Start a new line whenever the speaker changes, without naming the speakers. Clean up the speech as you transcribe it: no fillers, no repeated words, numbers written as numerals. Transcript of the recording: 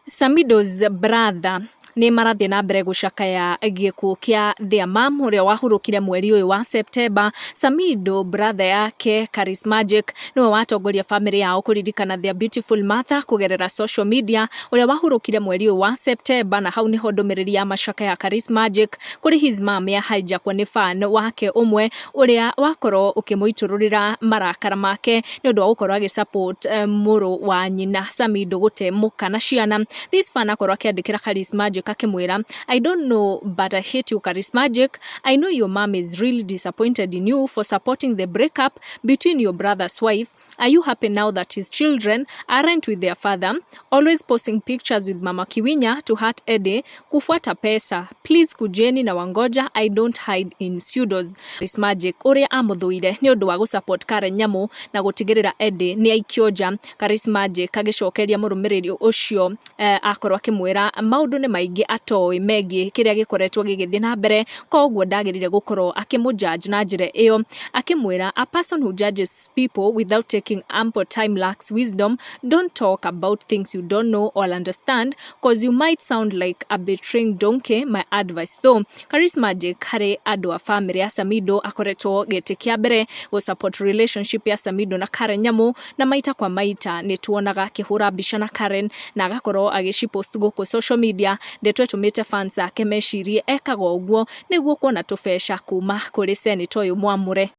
Samido's brother nĩ marathiĩ na mbere gũcakaya gĩkuũ kĩa their mum ũrĩa wahurũkire mweri ũyũ wa September. Samido brother yake Charismagic nĩwe watongoria famĩlĩ yao kũririkana their beautiful mother kũgerera social media, ũrĩa wahurũkire mweri ũyũ wa September. Na hau nĩho ndũmĩrĩri ya macakaya ya Charismagic kũrĩ his mum ya hijackwo nĩ fan wake ũmwe ũrĩa wakorwo ũkĩmũitũrũrĩra marakara make nĩ ũndũ wa gũkorwo agĩ support mũrũ wa nyina Samido gũte mũka na ciana. This fan akorwo akĩandĩkĩra Charismagic akĩmwĩra, "I don't know, but I hate you, Charismagic. I know your mom is really disappointed in you for supporting the breakup between your brother's wife. Are you happy now that his children aren't with their father? Always posting pictures with Mama Kiwinya to hurt Eddie, kufuata pesa. Please kujeni na wangoja, I don't hide in pseudos." Charismagic ũrĩa amũthũire nĩ ũndũ wa gũsupport Karen Nyamu na gũtigĩrĩra Eddie nĩ aikio nja. Charismagic agĩcokeria mũrũmĩrĩri ũcio, akorwo akĩmwĩra maũndũ nĩ maingĩ atoĩ megiĩ kĩrĩa gĩkoretwo gĩgĩthiĩ na mbere, koguo ndagĩrĩire gũkorwo akĩmũjudge na njĩra ĩyo, akĩmwĩra, "A person who judges people without taking ample time lacks wisdom. Don't talk about things you don't know or understand, 'cause you might sound like a betraying donkey. My advice though." Charismagic harĩ andũ a famĩlĩ ya Samido akoretwo gĩtĩ kĩa mbere gũ support relationship ya Samido na Karen Nyamu, na maita kwa maita nĩ tuonaga akĩhũra mbica na Karen na agakorwo agĩcipost gũkũ social media, ndeto ĩtũmĩte fans ake mecirie ekaga ũguo nĩguo kuona tũbeca kuma kũrĩ senator ũyũ mwamũre.